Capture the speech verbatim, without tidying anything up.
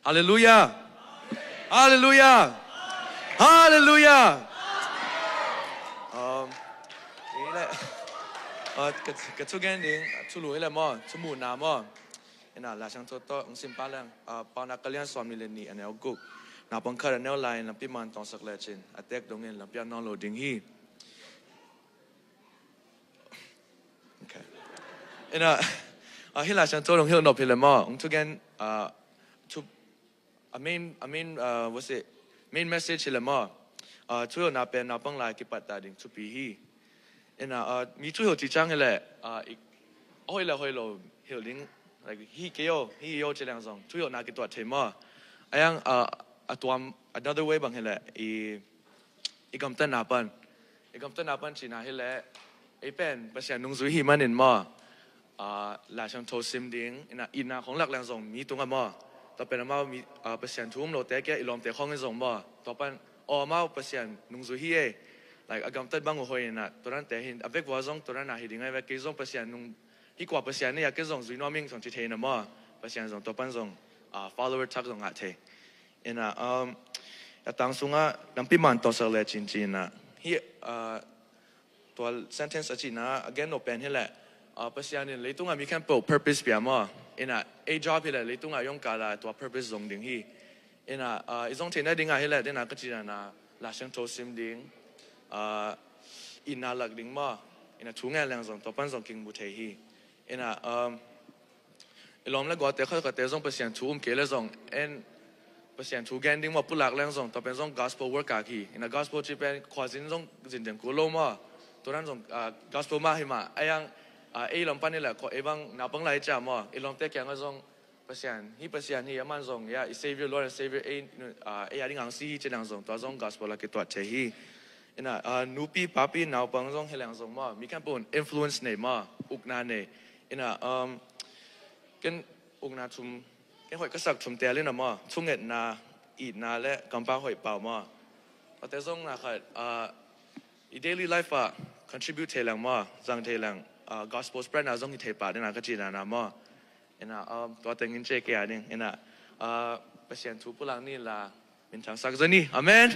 Halleluia. Halleluia. Halleluia. Um, hi leh, uh, ka, ka thugen ding thulu hi leh maw, thumuhna maw. Ina, Laisiangtho tawh hong sim pah leng, uh, Paunak a lian sawmnih le nih, a neu guk. Naupang khat a neu lai-in lampi man tawngsak lecin, a teek dongin lampi ah nawn lo ding hi. Okay. Ina, uh, hih Laisiangtho dong hilh nop hi leh maw, hong thugen, uh, thu, a main, a main, uh, what's it? Main message hi leh maw, uh, thuhilhna pen naupang lai kipat ta ding thupi hi. Ina, uh, mi thuhilh cih ciang hi leh, uh, i, a hoih le hoih lo hilh ding, like, hi kei o, hi o ci leng zong thuhilhna kituat thei maw. A yang, uh, a tuam, another way bang hi leh, i, i gamtatna pan. I gamtatna pan cihna hi leh, ei pen Pasian nungzui hi manin maw, ah, Laisiangtho sim ding, ina, itna khong lak leng zong mi tungah maw, tua pen amau mi, ah, Pasian thu um lote kia i lawmte khong in zong maw, tua pan, aw, amau Pasian nungzui hi ei, like, a gamtat bang uh hoih ina, tua dante hi, a vekvua zong tua dan a hi ding ahi ve, kei zong Pasian nung, hih kua Pasian nei a, kei zong zui nuam ing zong ci thei ina maw, Pasian zong tua pan zong, ah, follower thak zong ngah thei. Ina, um, a tang sungah lampi man tawngsak lecin ci ina. Hih, uh, tua sentence a cihna, a gen nop pen hi leh, uh, Pasian in leitungah mi khempeuh purpose pia maw. Ina, ei job hi leh leitungah i om kal a tua purpose zong ding hi. Ina, uh, i zong theihna dingah hi leh, ina ka cihna, Laisiangtho sim ding, uh, itna lak ding maw. Ina, thu ngen leng zong, tua pan zong kimu thei hi. Ina, um, i lawm le gualte khatkhatte zong Pasian thu um kei le zong, en, Pasian thu gen ding maw pulak leng zong, tua pen zong gospel work kak hi. Ina, gospel cih pen khuazin zong zin den kul lo maw. Tua dan zong, ah, gospel mah hi mah. A yang, ah, ei lam pan hi leh, ko ei bang naupang lai cia maw, i lawmte kiangah zong Pasian, hih Pasian hi, aman zong, ya, i Savior, Lord and Savior, ei, ah, ei a ding ang si hi ci leng zong, tua zong gospel a kituat thei hi. Ina, ah, nupi, papi, naupang zong hi leng zong maw, mi khempeuh in influence nei maw, ukna nei. Ina, um, ken ukna thum, ken hoih ka sak thum tel ina maw, thungetna, itna le kampau hoih pau maw. Tuate zong na khat, ah, i daily life ah contribute thei leng maw, zang thei leng, ah, gospel spread na zong hi thei pah ding na ka cihna na maw. Ina, um, tua tengin ci kei a ding. Ina, ah, Pasian thu pulak ni la, minthang sak zaw ni. Amen.